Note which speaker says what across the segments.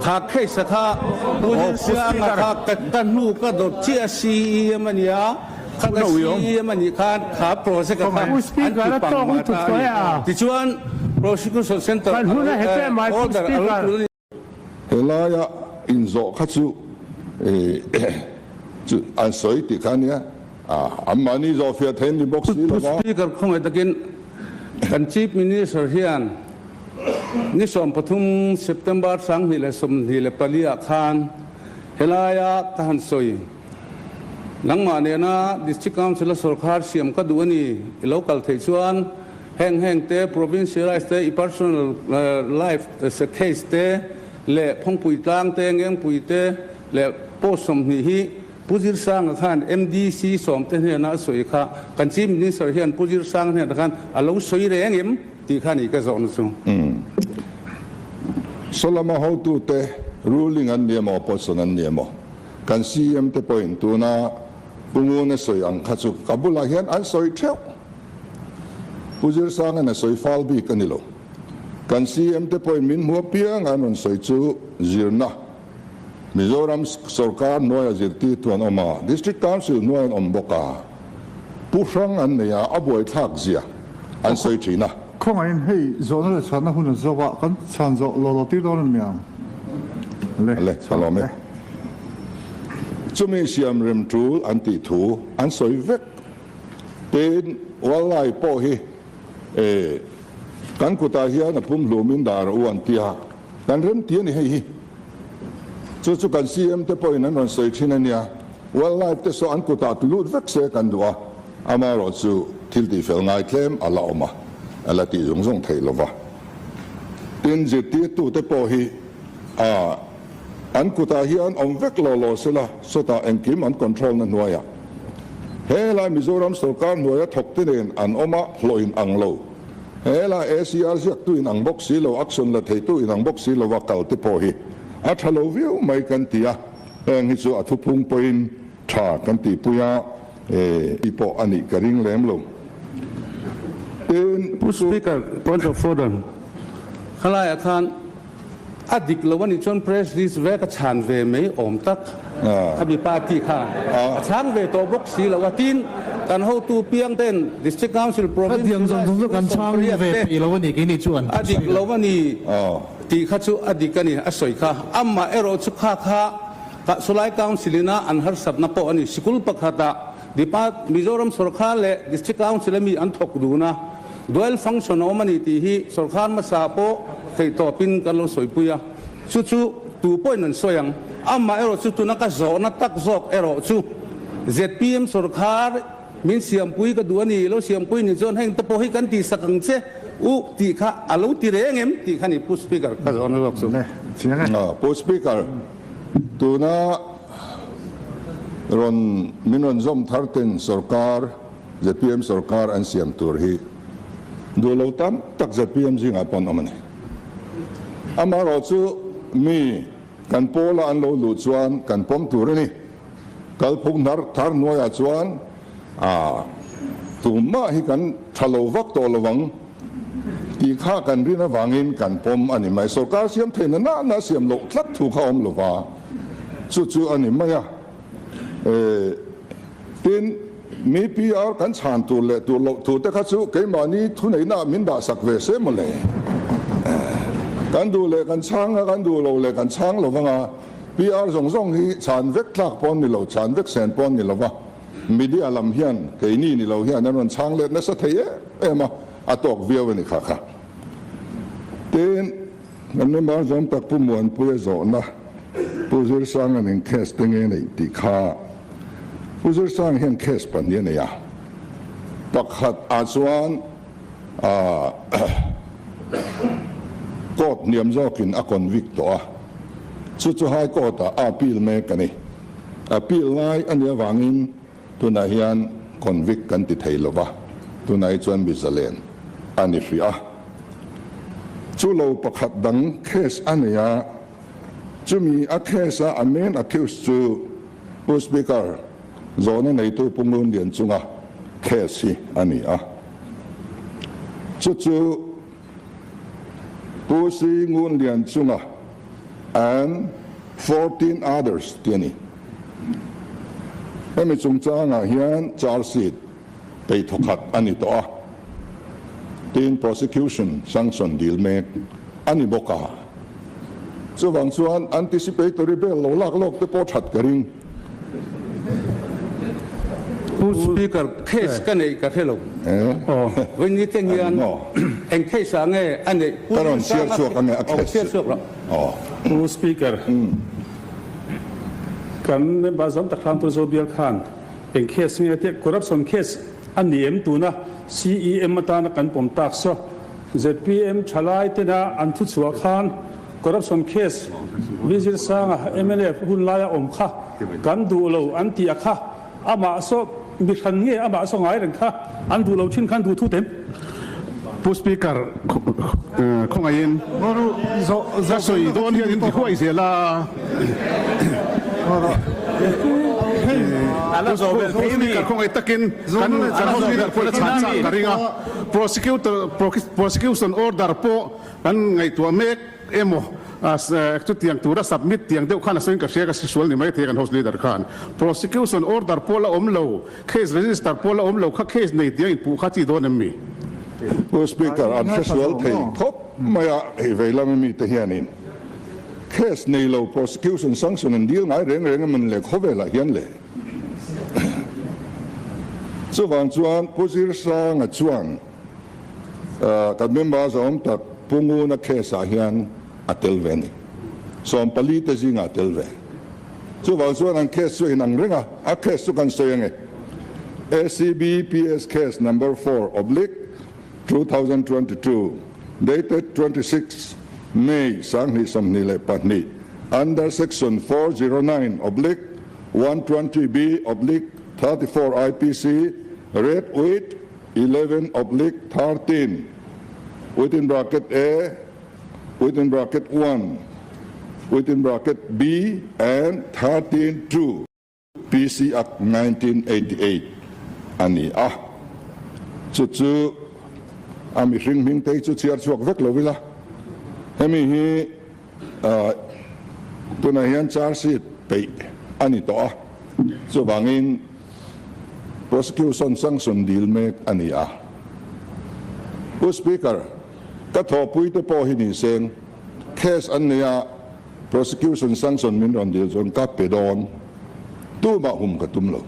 Speaker 1: Kha case a kha Pu Zirsianga kha ka hnu ka dawt chiah CEM a nia, kha ka CEM a nih khan kha project a kha an ti pang mah ta a ni. Tichuan Prosecution Centre order a lo tul a ni.
Speaker 2: Helaia inzawh kha chu chu an sawi tih kha ania, anmahni zawhfiah thei an ni bawk si lo va.
Speaker 1: Pu Speaker, khawngaih takin kan Chief Minister hian Ni 13 September 2024 ah khan helaia ka han sawi. Nangmah nena District Council a sawrkhar siam ka duh a ni, i lo kal theih chuan heng heng te provincialize te, i personal life case te leh Phawngpui tlang te, Ngengpui te leh post 20 hi Pu Zirsanga khan MDC sawmte hnena a sawi kha kan Chief Minister hian Pu Zirsanga hnenah khan a lo sawi reng em? Tih kha ni ka zawhna chu.
Speaker 2: Umm. Sawlama hotute ruling an ni emaw opposition an ni emaw kan CM te pawhin tuna Pu Nguna sawi ang kha chu ka bulah hian an sawi theuh. Pu Zirsanga'n a sawi fal bik a ni lo. Kan CM te pawhin min hmu apiang an rawn sawi chu zirna Mizoram sorkar hnuaia zirtirtu an awm a, District Council hnuai an awm bawk a, pu hrang an nei a, a buaithlak zia an sawi thin a.
Speaker 3: Khawngaihin hei zawhna leh chhanna hun a zo a, kan chhan zawh lo lo tir dawn a ni ang. Le,
Speaker 2: Le, ka lawm e. Chumi siam rem tul an tih thu an sawi vek. Tin, Wallai pawh hi e kan kutah hian a pumhlumin dar a u an ti a. Kan rem ti a ni hei hi. Chu chu kan CM te pawhin an rawn sawi thin a nia. Wildlife te saw an kutah tu lut vek se kan duh a, amaherawh chu thil tihfel ngai tlem a la awm a, a la tih zung zung theih lova. Tin, zirtirtu te pawh hi a an kutah hian awm vek lo lo sela, sawtah engkim an control na hnuaiah he lai Mizoram sorkar hnuaia thawk te nen an awm a, hlawh in ang lo. Hela ACR ziaktu in ang bawk si lo, action la theitu in ang bawk si lova kal te pawh hi a tha lo viau mai kan ti a, heng hi chu a thuphung pawhin tha kan tihpui a, e pawh a nih ka ring lem lo. Tin,
Speaker 1: Pu Speaker, point of order, khalaiah khan A dik lo a nih chuan press release vek a chhan ve mai awm tak. Khami party kha a chhang ve tawh bawk si lo a. Tin, kan hotu piang ten District Council
Speaker 4: Provincial
Speaker 1: Riat te a dik lo a ni tih kha chu a dik a ni a sawi kha. Amah erawh chu kha kha Sulai Council ina an harsatna pawh a ni. Sikul pakhatah Depart Mizoram Sorkar leh District Council ami an thawk dun a, dual function a awm a ni tih hi sorkar hmasa pawh theihtawpin kan lo sawipui a, chu chu tu pawhin an sawi ang. Amah erawh chu tuna ka zawhna tak zawk erawh chu zpm sorkar min siampui ka duh a ni, lo siampui ni chuan heng te pawh hi kan tihsak ang che u tih kha a lo ti reng em tih kha ni Pu Speaker ka zawhna zawk chu.
Speaker 2: Pu Speaker, Tuna rawn min rawn zawm thar ten sorkar, zpm sorkar an siam tur hi duh lo tam tak zpm zingah pawh an awm a ni. Amaherawh chu mi kan pawla an lo luh chuan kan pawm tur a ni. Kalphung hnar thar hnuaiah chuan tumah hi kan tha lo vak tawh lo ang tih kha kan rin avangin kan pawm a ni mai. Sorkar siam theihna nana siam loh tlat thu kha awm lo va, chu chu a ni mai a. Tin, mi PR kan chhan tur leh tur loh tur te kha chu keimahni thuneihnaah min dahsak ve se mawle. Kan duh leh kan chhang a, kan duh lo leh kan chhang lo vang a. PR zawng zawng hi chhan vek tlak pawh an ni lo, chhan vek sen pawh an ni lo va, media lam hian keini ni lo hian an rawn chhang let nasa thei em em a, a tawk viau a ni kha kha. Tin, kan member zawm tak Pu Muanpuia zawhna Pu Zirsanga'n eng case te nge neih tih kha Pu Zirsang hian case pahnih a nei a, pakhat ah chuan Court hniam zawkin a convict tawh a, chu chu High Court ah a appeal mek a ni. Appeal lai a nih avangin tunah hian convict kan ti thei lova, tunah hi chuan mi zalen a ni hrih a. Chu lo pakhat dang case a nei a, chumi a case a a main accused chu Pu Speaker zawhna neitu Pu Ngunlian chunga case hi a ni a. Chu chu Pu Si Ngunlian chunga. and 14 others tih a ni. Hemi chungchangah hian charge sheet peih thawkhat a ni tawh a, tin prosecution sanction dil mek a ni bawk a. Chuvang chuan anticipatory bail lo lak lawk te pawh that ka ring.
Speaker 1: Pu Speaker, case ka neih ka hre lo. Vawiin te hian eng case ah nge a neih?
Speaker 2: Ka rawn chhiar chhuak ange a case chu.
Speaker 4: Pu Speaker, kan member zawm tak hram Pu Zobial khan eng case nge tia corruption case a ni em tuna CEM atana kan pawm tak saw zpm thalai tena an thuchhuah khan Corruption case Vizir Sanga mnf hun laia awm kha kan duh lo an tih a kha amah saw mi hran nge amah saw ngai reng kha an duh lo thin khan duh thut em?
Speaker 5: Pu Speaker khawngaihin ka sawi dawn hian in ti huai zel a. Pu Speaker khawngaih takin kan kan House Leader pawhin a chhan chak ka ring a, Prosecutor Prosecution order pawh Kan ngaihtuah mek emaw chutiang tura submit tiang deuh khan a sawiin ka hria ka hresual ni mai thei kan house leader khan prosecution order pawh la awm lo case register pawh la awm lo kha case nei tiang inpuh kha chi dawn em mi?
Speaker 2: Pu Speaker an hresual thei khawp mai a, hei vei lama mite hianin case nei lo prosecution sanction an dil ngai reng reng emawn le khawvelah hian le. Chuvang chuan Pu Zirsanga chuan Kan member zawng tak Pu Nguna case ah hian a tel ve a ni. 14 te zingah a tel ve. Chuvang chuan an case chu a inang reng a, a case chu kan sawi ange. ACB PS case number four oblique 2022 dated 26 May 2022 under section 409 oblique 120B oblique 34 IPC read with 11 oblique 13 within bracket A within bracket 1 within bracket B and 13 2 PC Act 1988 a ni a. Chu chu a mihring hming te hi chu chhiar chhuak vek lo ila. Hemi hi tunah hian charge sheet peih a ni tawh a, chuvangin Prosecution sanction dil mek a ni a. Pu Speaker, ka thawhpui te pawh hi ni seng, case an nei a, prosecution sanction min rawn dil chuan ka pe dawn, tumah hum ka tum lo.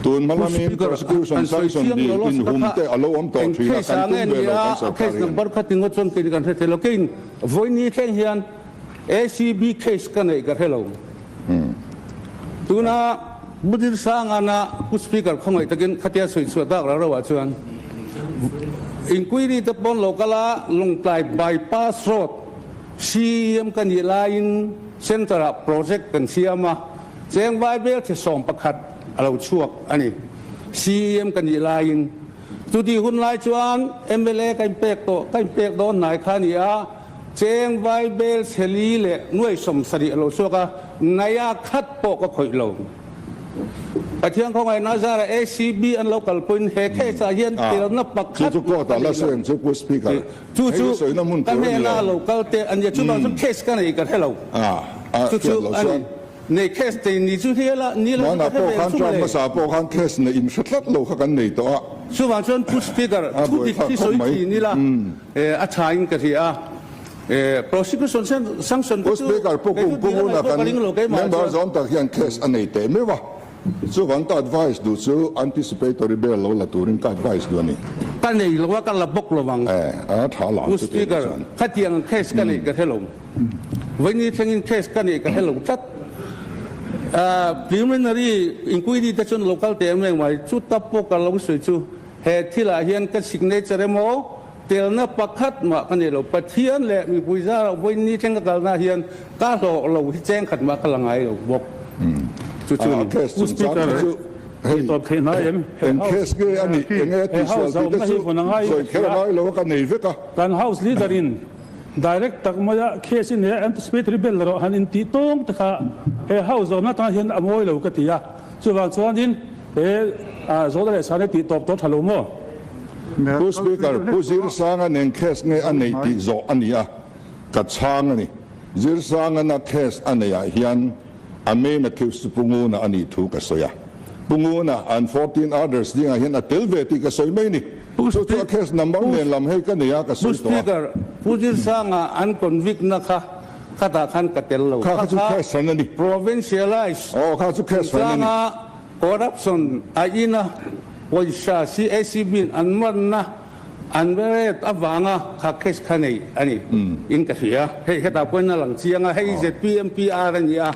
Speaker 2: Tun hma lamin prosecution sanction dil inhum te a lo awm tawh thin a, kan tum ve lo kan sorkar hian.
Speaker 1: ACB case ka neih ka hre lo. Tuna Pu Dirsangana Pu Speaker khawngaih takin khatia sawi chhuah tak rau rauah chuan inquiry te pawn lo kal a, Lawngtlai bypass road CEM ka nih laiin centre ah project kan siam a, cheng vai vel che 11 a lo chhuak a ni. CEM ka nih laiin chutih hun lai chuan mla ka inpek tawh, ka inpek dawn hnai kha a ni a, Cheng Vaibel chheli leh nuai 70 a lo chhuak a, ngaia khat pawh ka khawih lo. Pathian khawngaihna zara ACB an lo kalpuiin he case ah hian telna pakhat a nei lo. Chu chu ka hnena lo kal te a nia, chuvang chuan case ka nei ka hre lo. Chu chu a ni. Nei case nei ni chu hlial a, ni lo
Speaker 2: chu ka hre ve ang chu mawle. Hmasa pawh khan case nei in hre tlat lo kha kan nei tawh a.
Speaker 1: Chuvang chuan Pu Speaker, thu dik hi sawi thin ila a tha in ka hria a. Prosecution sanction
Speaker 2: te chu Speaker Pu Kum Pu Nguna kan member zawm tak hian case a nei teh meuh a. Chuvang ka advice duh chu anticipatory bail lo la turin ka advice duh a ni.
Speaker 1: Ka nei lo a, ka la bawk lo ang.
Speaker 2: A tha la
Speaker 1: Pu Speaker, khatiang case ka neih ka hre lo. Vaini thlengin case ka neih ka hre lo tlat. Preliminary inquiry te chuan lo kal teh em reng mai. Chuta pawh ka lo sawi chu he thilah hian ka signature emaw telna pakhat mah ka nei lo. Pathian leh mipui zarah vaini thleng ka kalna hian ka hlawh lo hi cheng khat mah ka la ngai lo bawk. Chu chu ni.
Speaker 4: Pu Speaker, hei tawp theih hna em?
Speaker 2: He house zawmna hi vawn a ngai ka hria.
Speaker 4: Kan house leader in Direct tak maia case in he anticipatory bail erawh han intih tawng te kha he house zawmna atang hian a mawi lo ka ti a. Chuvang chuanin he zawhna leh chhana tih tawp tawh tha lo maw?
Speaker 2: Pu Speaker, Pu Zirsanga nen case nge a neih tih zawh a ni a, ka chhang a ni. Zirsangana case a neih ah hian a main accused chu Pu Nguna a nih thu ka sawi a. Pu Nguna an 14 others dingah hian a tel ve tih ka sawi mai ni. Chu chu a case number nen lam hei ka nei a, ka
Speaker 1: Pu
Speaker 2: sawi tawh a.
Speaker 1: Speaker, Pu Zirsanga an convict na kha khatah khan ka tel lo.
Speaker 2: Kha kha chu case hran a ni.
Speaker 1: Provincialize
Speaker 2: Aw, kha chu case hran a ni.
Speaker 1: chungchanga Corruption a ina pawisa CACB in an manna an ret avanga kha case kha nei a ni in ka hria. Hei hetah pawhin a lang chiang a, hei zpm PR a ni a.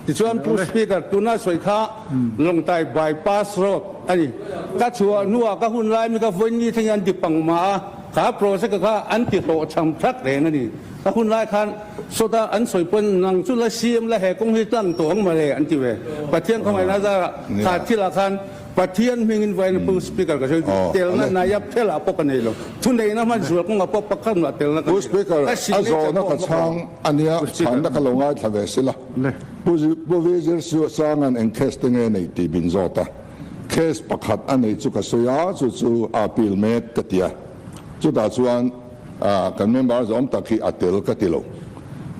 Speaker 1: Tichuan Pu Speaker tuna sawi kha Lawngtlai bypass road a ni. Ka chhuah hnuah ka hun lai mi ka vawiin thlengin an ti pangmah a, kha project kha an ti hlawhchham thak reng a ni. Ka hun lai khan sawta an sawi pawn nang chu la CM la he kawng hi tlang tawh ang mawle an ti ve. Pathian khawngaihna zarah kha thilah khan Pathian hmingin vawiin Pu Speaker ka sawi telna naiap thelah pawh ka nei lo. Thuneihna hman zual kawngah pawh pakhat mah telna ka
Speaker 2: Pu
Speaker 1: nei lo.
Speaker 2: Speaker,
Speaker 1: Ka
Speaker 2: a
Speaker 1: signature
Speaker 2: zawhna
Speaker 1: pawh
Speaker 2: ka
Speaker 1: a bawk
Speaker 2: chhang
Speaker 1: lo.
Speaker 2: a nia,
Speaker 1: Pu Speaker.
Speaker 2: chhanna ka lo ngaithla ve sila. Pu Pu Vizir Sanga'n eng case te nge nei tih min zawt a. Case pakhat a nei chu ka sawi a, chu chu a appeal mek ka ti a. Chutah chuan kan member zawm tak hi a tel ka ti lo.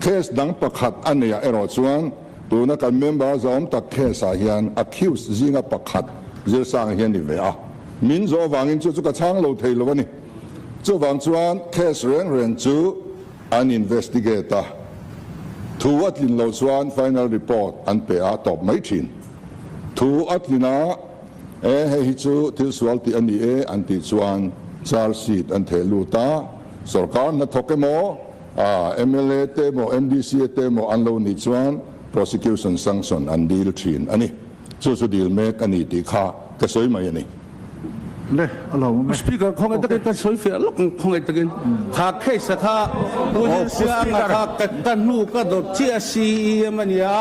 Speaker 2: Case dang pakhat a neiah erawh chuan tuna kan member zawm tak case ah hian accused zinga pakhat zirsang hi a ni ve a. Min zawh avangin chu chu ka chhang lo thei lo a ni. Chuvang chuan case reng reng chu an investigate a, thu a tlin loh chuan final report an pe a tawp mai thin. Thu a tlin a. E, hei hi chu thil sual tih a ni e an tih chuan charge sheet an theh lut a, sorkar hnathawk emaw, mla te emaw, MDC te emaw an lo nih chuan prosecution sanction an dil thin a ni. Chu chu dil mek a ni tih kha ka sawi mai a ni.
Speaker 3: Le, a lo awm e.
Speaker 1: Speaker, khawngaih takin ka sawi fiah lawk ang, khawngaih takin. Kha case a kha Pu Zirsianga kha ka hnu ka dawt chiah a CEM a nia.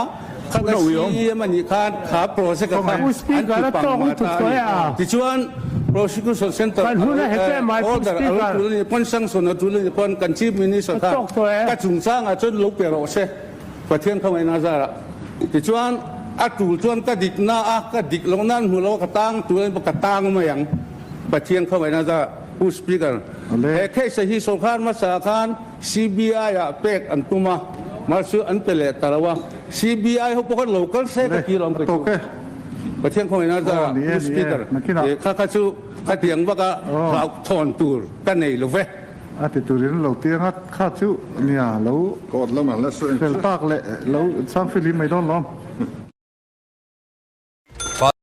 Speaker 1: Kha ka CEM a nih khan kha project a kha an ti pang mah ta a ni. Tichuan Prosecution Centre order a lo tul a nih pawn sanction a tul a nih pawn kan Chief Minister khan ka chungchangah chuan lo pe rawh se Pathian khawngaihna zarah. Tichuan a tul chuan ka dik na a ka dik loh nan hmu lo a ka tang tul a nih pawh ka tang mai ang Pathian khawngaihna zarah. Pu Speaker, he case hi sorkar hmasa khan CBI ah pek an tum a, mahse an pe leh ta lo a, CBI ho pawh khan lo kal se ka ti lo ang ka chu. Pathian khawngaihna zarah Pu Speaker, kha kha chu khatiang vaka hlauhthawn tur ka nei lo ve.
Speaker 3: A ti turin lo ti anga kha chu nia lo
Speaker 2: Court lamah la sawi
Speaker 3: fel tak leh lo chang fihlim mai dawn lawm.